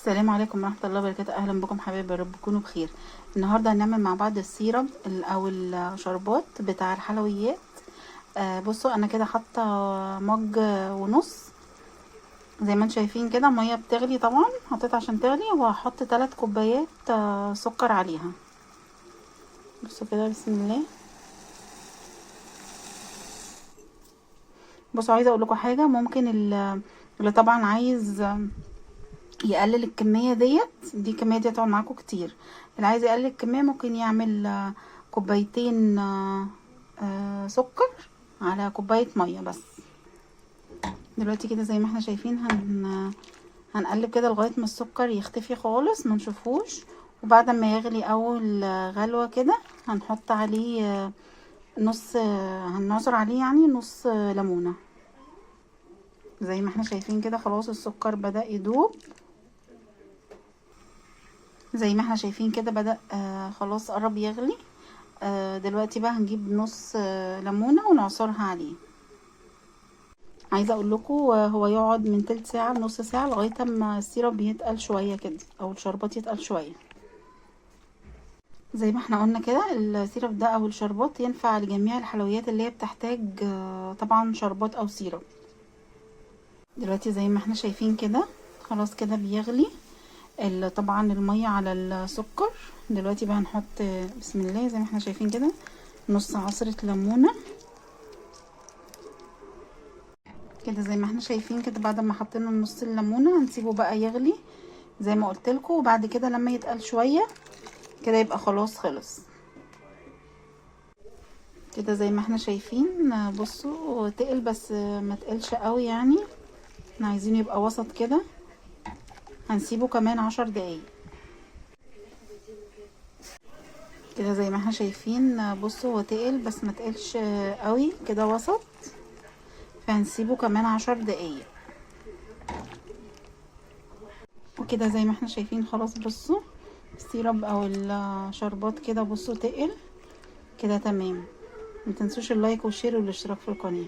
السلام عليكم ورحمة الله وبركاته. أهلا بكم حبايبي، يا رب تكونوا بخير. النهاردة هنعمل مع بعض ال syrup أو الشربات بتاع الحلويات. بصوا أنا كده حاطة مج ونص زي ما انتم شايفين كده، مية بتغلي طبعا حطيت عشان تغلي، وهحط 3 كوبايات سكر عليها. بصوا كده بسم الله. بصوا عايزة اقول لكم حاجة، ممكن اللي طبعا عايز يقلل الكمية ديت، دي الكمية دي هتقعد معاكم كتير. اللي عايز يقلل الكمية ممكن يعمل كوبايتين سكر على كوباية مية بس. دلوقتي كده زي ما احنا شايفين هنقلب كده لغاية ما السكر يختفي خالص ما نشوفوش، وبعد ما يغلي اول غلوة كده هنحط عليه نص، هنعصر عليه يعني نص ليمونة. زي ما احنا شايفين كده خلاص السكر بدأ يدوب، زي ما احنا شايفين كده بدأ خلاص قرب يغلي. دلوقتي بقى هنجيب نص ليمونة ونعصرها عليه. عايزة اقول لكم هو يقعد من تلت ساعة لنص ساعة لغاية اما السيرب يتقل شوية كده او الشربات يتقل شوية. زي ما احنا قلنا كده ال syrup ده او الشربات ينفع لجميع الحلويات اللي هي بتحتاج طبعا شربات او syrup. دلوقتي زي ما احنا شايفين كده خلاص كده بيغلي طبعا المية على السكر. دلوقتي بقى هنحط بسم الله زي ما احنا شايفين كده نص عصرة ليمونة كده. زي ما احنا شايفين كده بعد ما حطينا نص الليمونة هنسيبه بقى يغلي زي ما قلت لكم، وبعد كده لما يتقل شوية كده يبقى خلاص خلص كده. زي ما احنا شايفين بصوا تقل بس ما تقلش قوي، يعني احنا عايزينه يبقى وسط كده. هنسيبه كمان 10 دقايق كده. زي ما احنا شايفين بصوا هو تقل بس ما تقلش قوي كده وسط، فهنسيبه كمان 10 دقايق. وكده زي ما احنا شايفين خلاص بصوا السيرب او الشربات كده بصوا تقل كده تمام. ما تنسوش ال like وال share والاشتراك في القناة.